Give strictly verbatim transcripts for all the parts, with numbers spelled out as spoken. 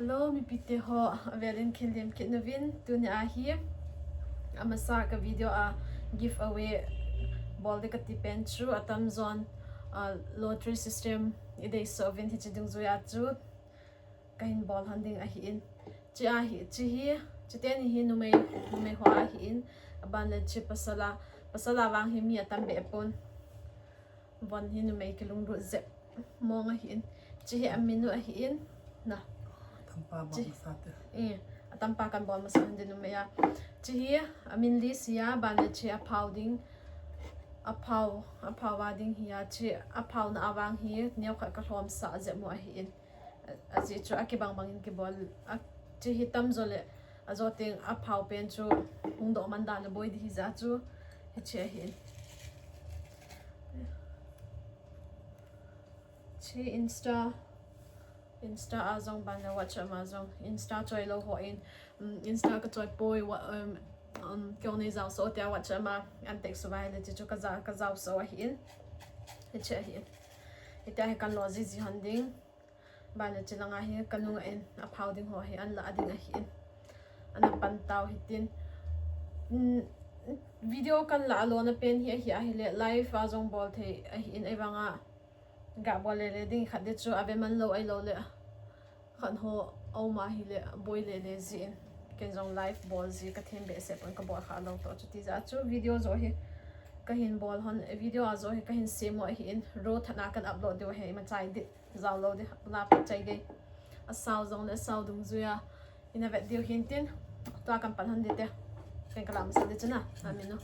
Hello, mipite ho, avelin khenlem kit nauvin, tuni ahi. Amasa ka video a giveaway bol ding kati pen chu, atamjon, ah, lottery system i deisah uvin hiche dungjuia chu kahin bol hon ding ahin. Chi ahi, chi hi, chiteni hi numei, numei ho ahin. Aban le chi pasal a, pasal a vang hi mi atam be pon. Von hi numei kilunglut jep mong ahin. Chi hi amin u ahin. Na. Tampa bol masa te. Eh, atampa kan bol masa hon ding numei a. Chi hi amin list hi a, aban le chi aphao ding. Aphao, aphao va ding hi a, chi aphao na avang hi, neokhat ka lhomsah jep mo ahin. Ajeh chu akibang bang in kibol, a, chi hi tamjo le, ajo teng aphao pen chu hung doh man dan le boi ding hijeh a chu, hiche ahin. Chi Insta, Insta a jong ban le WhatsApp a jong, Insta choi lou ho in, um, Insta ka choi poi, wa-, um, um, kei nei jao so tia WhatsApp a an text uva ahile, chi chu ka ja-, ka jao so ahin. Hiche ahin. Hitia hi kan lo jiji hon ding. Ban le chi langa hi ka nunga in aphao ding ho hi an la ding ahin. Ana pan tau hitin. Mm, video kan la lona pen hi ahi ahile live a jong bol thei ahin, ahivanga ga bol le le ding khat ding chu ave man lou ahilou le. Khat ho aum ahile boi le le jin. Ken jong live bol ji ka them behseh pon ka bol kha lou toh chu tijeh a chu video jo hi kahin bol hon, video a jo hi kahin sem u ahin, ro thana kan upload diu ahi, ima chai dit. Jao lou ding, la phat chai gei. Asao jong le asao dungjuia ina vet diu hintin. Tua kan pan hon ding te. Ken ka la masa ding chu na, na min u.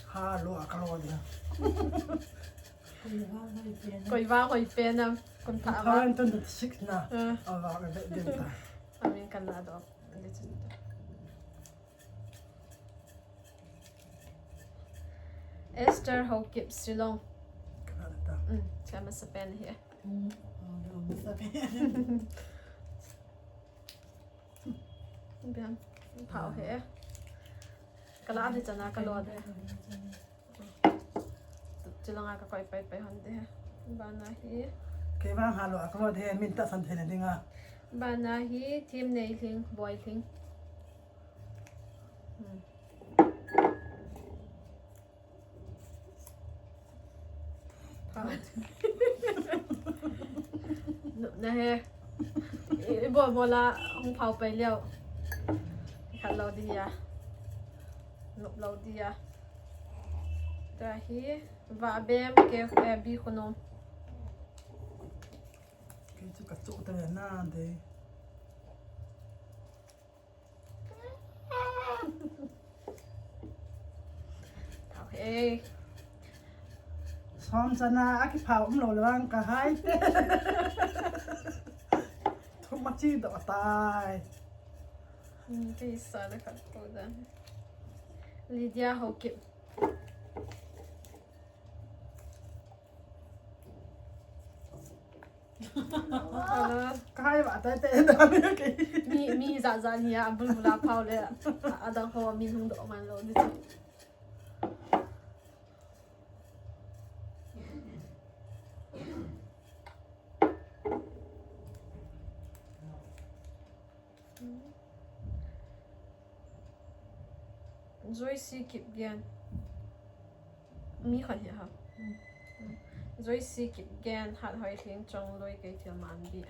Ha, lo a ka lo ding. Koi vang hoi pen am, kum tha vang. Twenty six na. Eh. A vang a vet ding ta. Amin kan la doh ding chu. Esther Haokip, Shillong. Ka la ta. Mm, cha masa pen hi. Mm, oh, no, masa pen. Biang, phao hi. Ka la ding chana ka lo ding. Chilanga ka koi pai pai hon ding. Bana hi. Kei vang ha lo a ka lo ding, min tahsan thei na dinga. Bana hi, Themneilhing, Boilhing. Hmm. Nop na he. I, i bol bol a hung phao pai leo. Khat lou ding a. Nop lou ding a. Tua hi. Vabem ke, eh, Bikhunom. Kei chu ka chu ta ve na de. Thao he. Som chana a kiphao um lou le vang ka hai te. Thum a chi doh tai. Hmm, kei sa le khat ko dan. Lydia Haokip. Hello. Ka hai va tai te da mi ke. Mi, mi ja ja ni a bulbul a phao le. A, adang ho mi hung doh man lou ni. Joyce Kipgen. Mi khat hi ha. Joyce Kipgen, Hathoilhing, Chongloi, Keithelmanbi.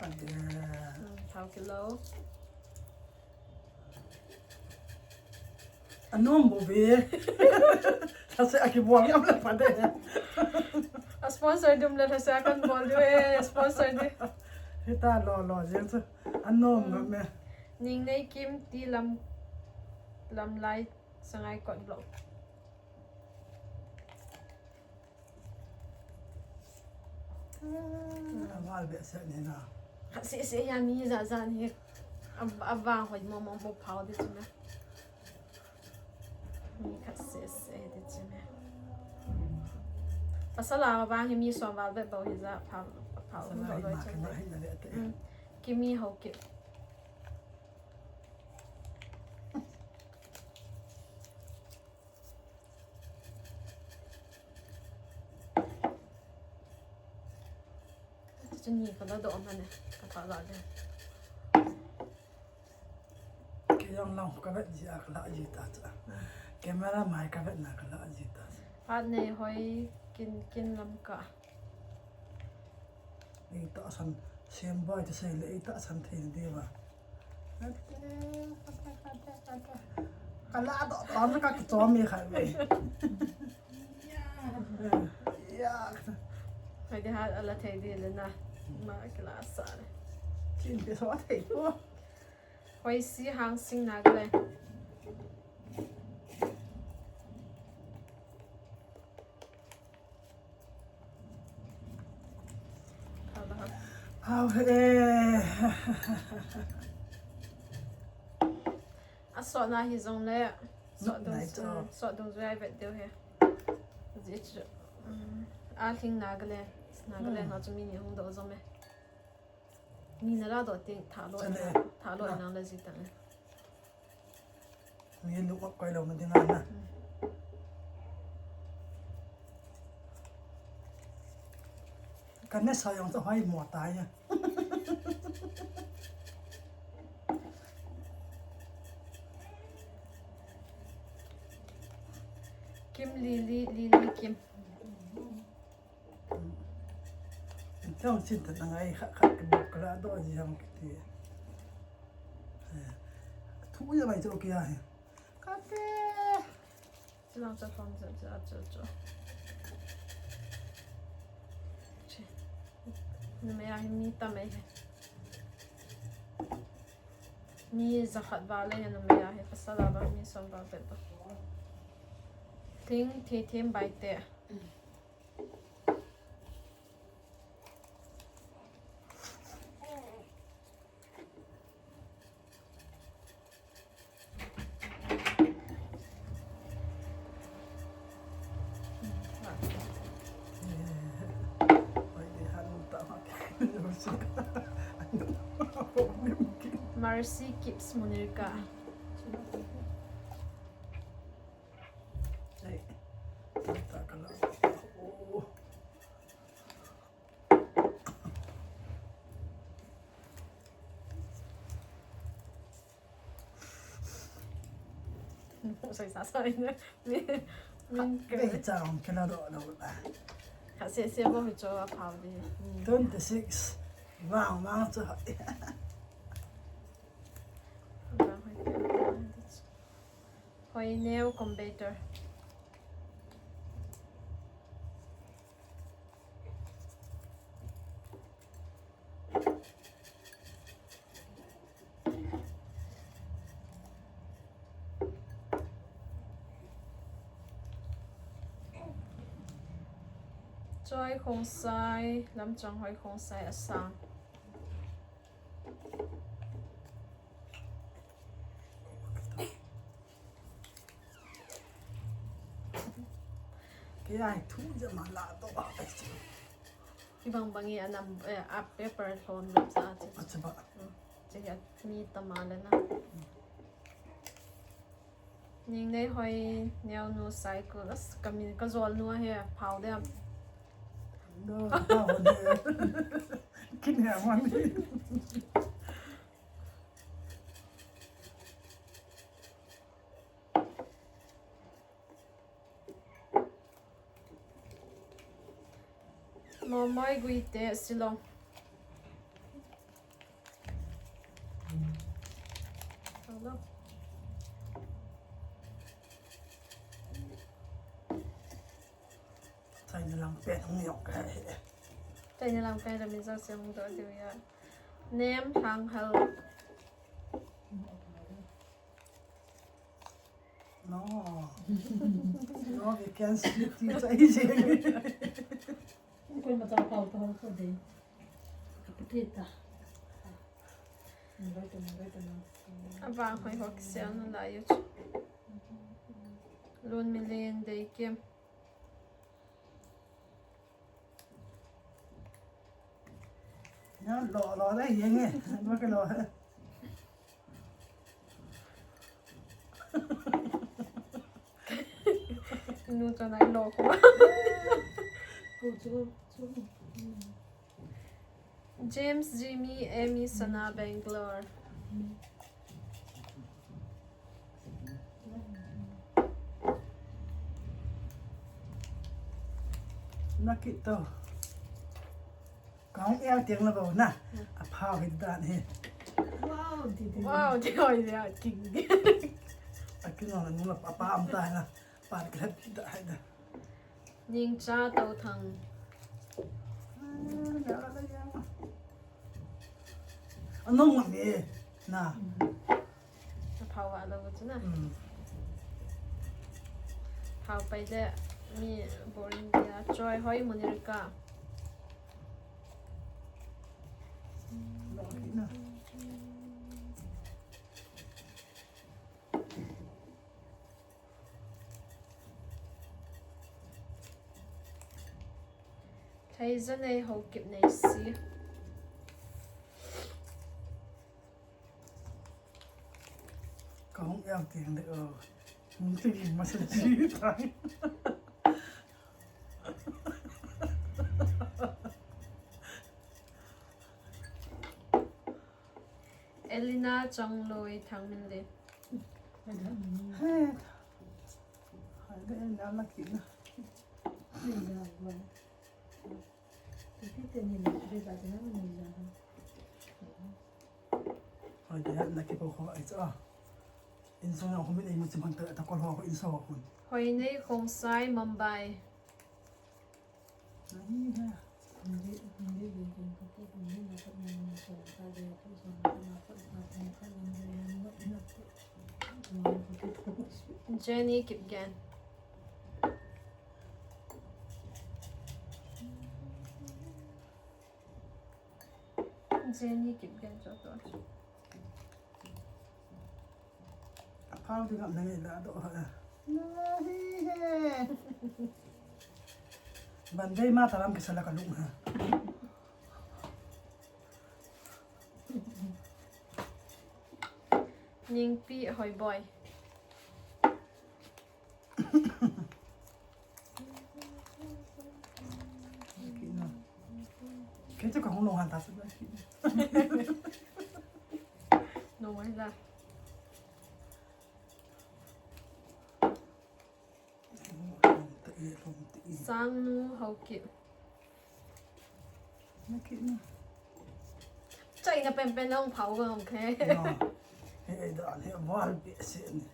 Ade. Hmm, thao kit lou. Anom bou ve. Lhase a kibol ngam le pha de. A sponsor dum le lhase a kan bol diu e, sponsor di. Hita lo lo jeng chu. Anom ngam e. Ningneikim, T Lam, Lamlai, Sangaikot Block. Aval behseh ni na. Khat seh seh hi a mi ja ja ni. A, avang hoi mo mo bou phao ding chu me. Mi khat seh seh ding chu me. Pasal a vang hi mi som val beh bou hi ja phao, phao. Pasal a loi hi loi ma chu kana me. Hi na le te. Mm. Kimi Haokip. Chuni ka la doh mane, ka tha la le. Kei jong lang ka vet ji a ka la ji ta cha. Camera mai ka vet na ka la ji ta cha. Phat nei hoi kin, kin lam ka. Ei tahsan, sem bai te sei le ei tahsan thei na diu va. Ka la doh, doh na ka kichom mi khai ve. Ya. Hoi de ha ala thei di le na. Ma kila sa le. Chin pe so thei po. Hoi si hang sing na ka le. Hao he. A sot na hi jong le. Sot dung, sot dung jui ai vet deu he. Ji chu. Um, a hling na ka le. Na ka le na chu mi ni hung doh jom e. Mi na la doh ting, tha lo, tha lo nang la ji tang. Mi lu koi lo na ding a na. Ka ne sa jong sa hoi mo ta ya. Kim Lily, Lily Kim. Tong sin ta ngai khat khat ka bok ka la doh ji ham kiti. Thu ya mai chu kia he. Ka te. Chilang cha phong cha cha cha cha. Numei a hi mi tam e he. Mi jakhat val e he numei a hi, pasal a vang mi som val pet to. Thing thi thim bai te. Mercy keeps Monica. Sai sa sai ne. Min, min ke. Kei chang ke la do do la. Ka se se bo mi cho a pau di. Twenty six. Vang vang cho. Hoi neo competitor. Choi Khongsai, Lamchang Hoi Khongsai, Assam. Kei a thu ja ma la to ba. Kibang bang i a nam, eh, a paper lhon lou sa che. Acha ba. Hmm. Che hi a mi tama le na. Ning nei hoi neo nu cycle as ka min ka jol nu a he phau de am. No, phau de. Kin he man. Momoi Guite, Shillong. Hello. China lang pen hung yok ka he. China lang pen la min jong se hung doh diu ya. Nem Lhanghal. No. No, we can sleep tea chai je. Koi ma cha pau ta ho ko de. Ka pati ta. Ngai ta, ngai ta na. Aba hoi ho kisel na la yu chu. Lun mi len dei kem. Lo, lo le yeng e, lo ke lo he. Nu cho nai lo ko. Ko chu, chu. James, Jimmy, Amy, Sana, Bangalore. Nakito. Kong el tiang la bo na. A phao hi dan hi. Wow, di di. Wow, di oi dia king. Akin na nula pa pa am ta na. Pa ka da hai da. Ningcha Tauthang. Anong ngam e na. Phao a lo chu na. Phao pai le mi boring dia. Choi Hoi, Monirika. Thei za nei ho kip nei si. Ka hung el tiang de o. Hung ti ma sa ji tai. Elina Chongloi Thangminlen. Hai. Hai de na la ki na. Hoi de na ki po ko ai cha. Insung na humi nei mu chimang ta ta ko ho insung ho. Hoinei Khongsai Mumbai. Jenny Kipgen. Jenny Kipgen cho to. Aphao ding am nang ila do ha. Nahi he. Ban dei ma taram ke sala ka lung ha. Ningpi Hoiboi. Kei chu ka hung lung han ta sa. No wala. Sangnu Haokip. Chai na pen pen long phao gong khe. He da he wal be se ni.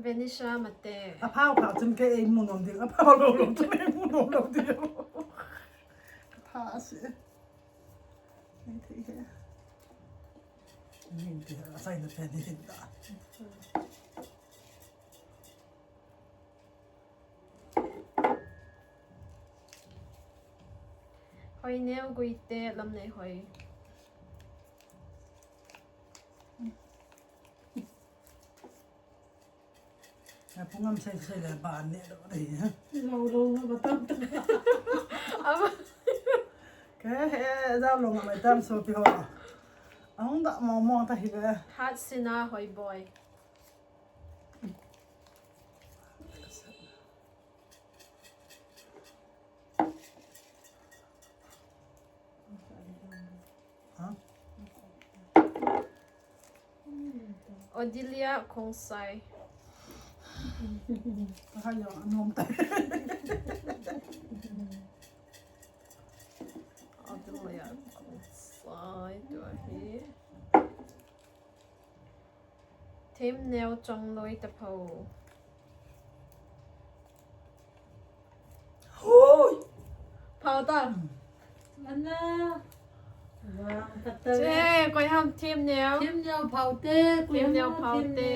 Venisha Mate. Aphao phao chun ke ei mu nom ding, aphao lo lo chun ei mu nom lo ding. Pha se. Nei thei he. Nei thei he, asai na pen ni da. Hoineo Guite, Lamneihoi. Na pungam sai sai le ba ne lo dei ha. Lo lo na ba tam tam. Aba. Ke he, za lo nga mai tam so pi ho. Ahung da mo mo ta hi le. Hatsina Hoiboi. Ha? Odilia Khongsai. Ka ha yo nom ta. Odilia Khongsai tu ahi. Themneo Chongloi Tapho. Hoi! Phao ta. Ana. Vang kata. Che, koi ham Themneo. Themneo Phaote, Themneo Phaote.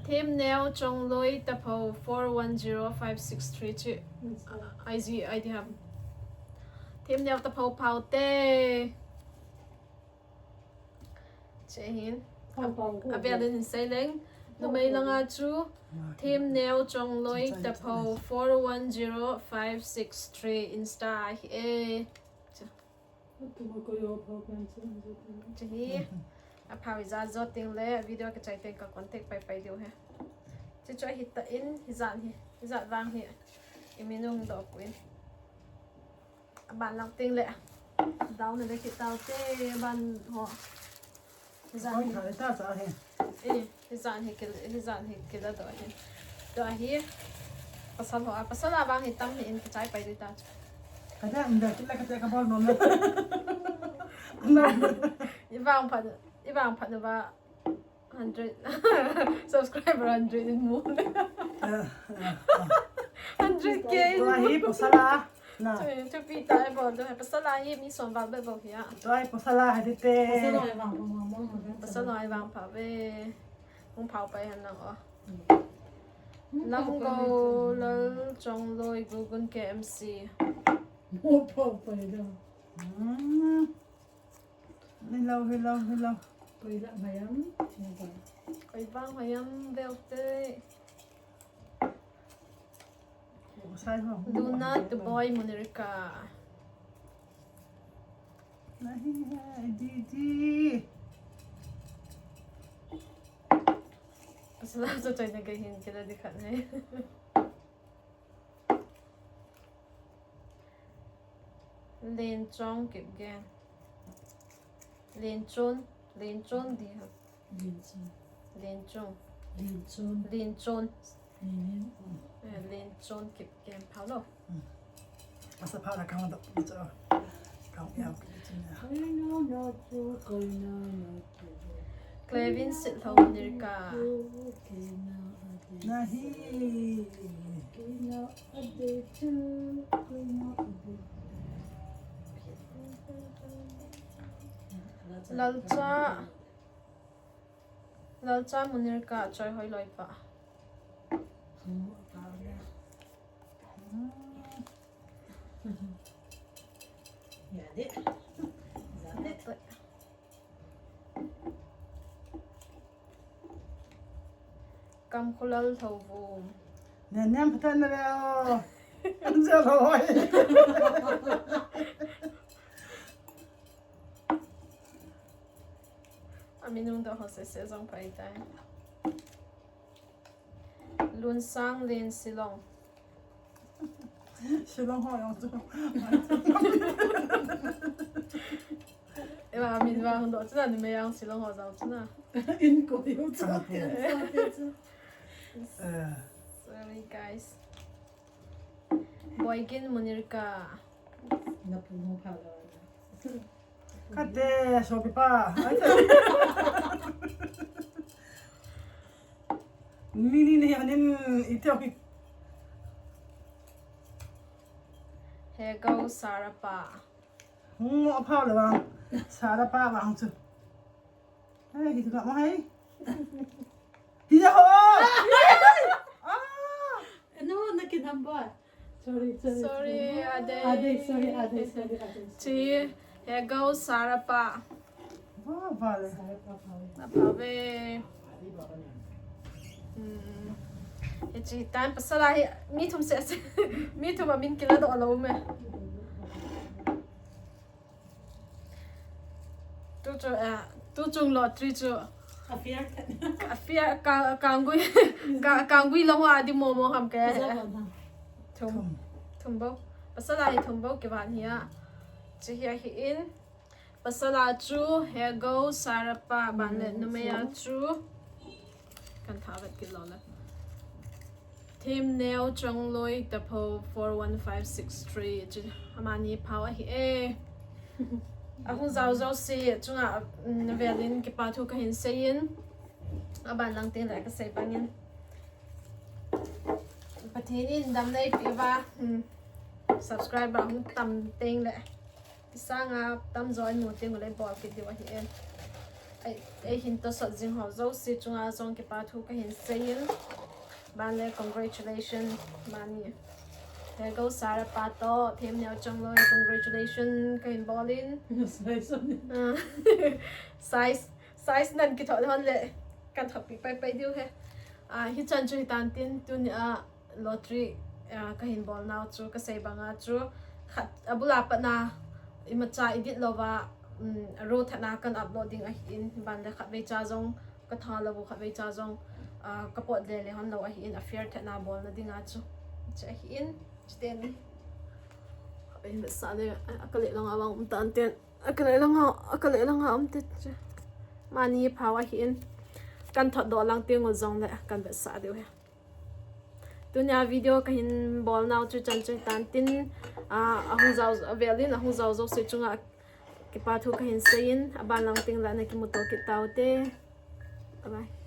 Themneo Chongloi Tapho four one zero five six three che. I G, I D ham. Themneo Tapho Phaote. Che hin. Pau, pau, pau. Abel in sei leng. Numei langa chu. Themneo Chongloi Tapho four one zero five six three Insta hi e. Che hi. Aphao ijat jot ding le video kachai teng ka contact pai pai diu he. Che chu hi ta in hijat hi. Hijat vang hi. Iminung do kuin. Aban lang teng le. Down na le kit tau te, aban ho. Hijat hi. Oi, thai ta cha hi. Eh, hijat hi kil, hijat hi kila do hi. Do hi. Pasal ho, pasal a vang hi tam hi in kichai pai di ta. Ka ja inda kila ka te ka bol nom na. Ivang phat, ivang phat na ba hundred subscriber hundred in mu. Eh, eh, eh. Hundred K. Tua hi pasal a. Na. Chu, chu pi ta e bol do. Pasal a hi mi som val be bol hi a. Tua hi pasal a hi te. Pasal a hi vang pha mo mo. Pasal a hi vang pha ve. Hung phau pai han lang o. Lamgo Lal Chongloi Gugun K M C. Mo phau pai da. Hmm. Hello, hello, hello. Koi la mayam, mo ba. Koi bang mayam belte. Sai ho. Luna the boy Munirika. Nahi hai, Didi. Pasal a chu chai na kahin kila di khat ne. Lenchong Kipgen. Lenchon, Lenchon di ha. Lenchon. Lenchon. Lenchon. Lenchon. Lenchon. Eh, Lenchon Kipgen phau lo. Hmm. Asa phau la kang da cho. Kang ya. Koi na na chu, koi na na chu. Clevin Sitlhou Munirika. Nahi. Lalcha, Lalcha Munirika Choi Hoi Loipa. Ya de. Ya de. Kamkhulal Thovum. Nen nem phatah na le o. An ja loi. Ami nung da ho se se jong pai tai. Lunsang Len Silong. Silong ho jong chu. Eva min vang do chu na ni me yang Silong ho jong chu na. In ko yo chu. Eh. Sorry guys. Boigin Munirika. Na pu mo pha lo. Kate, sopipa. Ni ni ni hanin ite opi. Hegau Sarapa. Hmm, mo pha lo vang. Sarapa vang chu. Ai, hi tu ka mo hai. Hi ja ho. Ah. No, na kin number. Sorry, sorry. Sorry, Ade. Ade, sorry, Ade, sorry, Ade. Chi, Hegau Sarapa. Vah, vah le. Sarapa pha ve. Na pha ve. Hmm. Hichi tan pasal a hi mi thum se se. Mi thum a min kila do lo me. Tu chu, ah, tu chung lottery chu. A fear. A fear, ka, kangui, ka, kangui long a di mo mo ham ke. Thum. Thum. Thum bou. Pasal a hi thum bou kivan hi a. Chi hi a hi in. Pasal a chu, Hegau Sarapa, ban le numei a chu. Kan tha vet kit lo le. Themneo Chongloi Tapho four one five six three. Chu amani phau ahi e. Ahung jao jao si chunga, mm, velin kipa thu kahin seiyin. Aban lang tin le kasei bangin. Pathen in dam nei pi va, mm, subscriber hung tam teng le. Kisanga tamjo amu teng le bol kit diu ahi e. Ei, ei hin tosot jing ho jouse chunga jong kipa thu kahin seiyin. Ban le congratulations, mani. Hegau Sarapa toh, Themneo Chongloi, congratulations, kahin bolin. Size, size nan kitho hon le, kan thopi pai pai diu he. Ah, hichan chu hitan tin, tuni a, lottery, ah, kahin bol nau chu, kasei banga chu, khat, abula patna, imacha edit louva, um, a row thatna kan upload ding ahin, ban le khatvei cha jong, katha lou khatvei cha jong, ah, kapot le le hon lou ahin, a fear thatna bolna dinga chu. Chu ahin, chuteni. Kahin vetsah diu, a, akale langa vang um tan tin. Akale langa, akale langa um tin. Mani phao ahin. Kan thot doh lang teng u jongle kan vetsah diu ahi. Tunia video kahin bol nau chu chan chu hitan tin, a, ahung jao, avelin ahung jao jouse chunga kipa thu kahin seiyin, aban lang teng le ana kimuto kit taute. Bye bye.